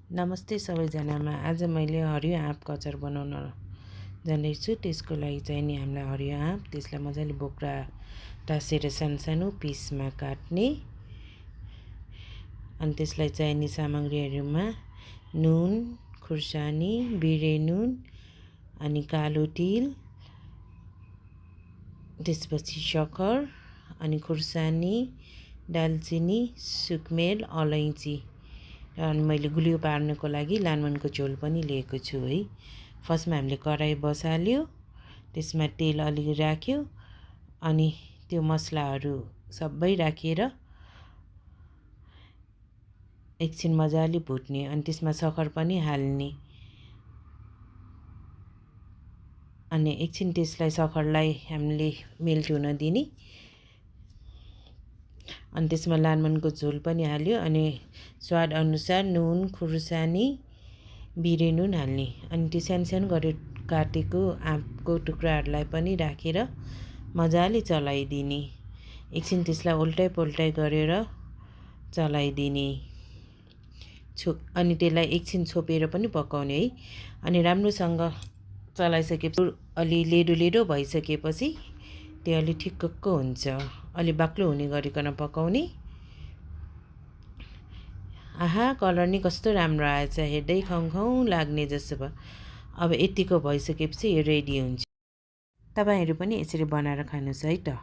नमस्ते सबैजनामा। आज मैले हरियो आँपको अचार बनाउन जान्दैछु। त्यसको लागि चाहिने हामीलाई हरियो आँप, त्यसलाई मजाले बोक्रा टाँसेर सानो पिसमा काट्ने। अनि त्यसलाई चाहिने सामग्रीहरूमा नुन, खुर्सानी, बिरे नुन, अनि कालो तिल, त्यसपछि शक्कर, अनि खुर्सानी, दालचिनी, सुकमेल, अलैँची। अनि मैले गुलियो पार्नको लागि लानमनको झोल पनि लिएको छु है। फर्स्टमा हामीले कराई बसाल्यो, त्यसमा तेल अलि राख्यो, अनि त्यो मसलाहरू सबै राखेर एकछिन मजाले भुट्ने। अनि त्यसमा शक्कर पनि हाल्ने। अनि एकछिन त्यसलाई शक्करलाई हामीले मेल्ट हुन दिने। अनि त्यसमा लानमनको झोल पनि हाल्यो, अनि स्वाद अनुसार नुन, खुर्सानी, बिरे नुन हाल्ने। अनि त्यो सानो गरेर काटेको आँपको टुक्राहरूलाई पनि राखेर मजाले चलाइदिने। एकछिन त्यसलाई उल्टाइ पुल्टाइ गरेर चलाइदिने। अनि त्यसलाई एकछिन छोपेर पनि पकाउने है। अनि राम्रोसँग चलाइसकेपछि अलि लेडो भइसकेपछि त्यो अलि ठिक्क हुन्छ। अलि बाक्लो हुने गरिकन पकाउने। आहा, कलर नि कस्तो राम्रो आएछ, हेर्दै खाउँ लाग्ने जस्तो भयो। अब यतिको भइसकेपछि यो रेडी हुन्छ। तपाईहरु पनि यसरी बनाएर खानुहोस् है त।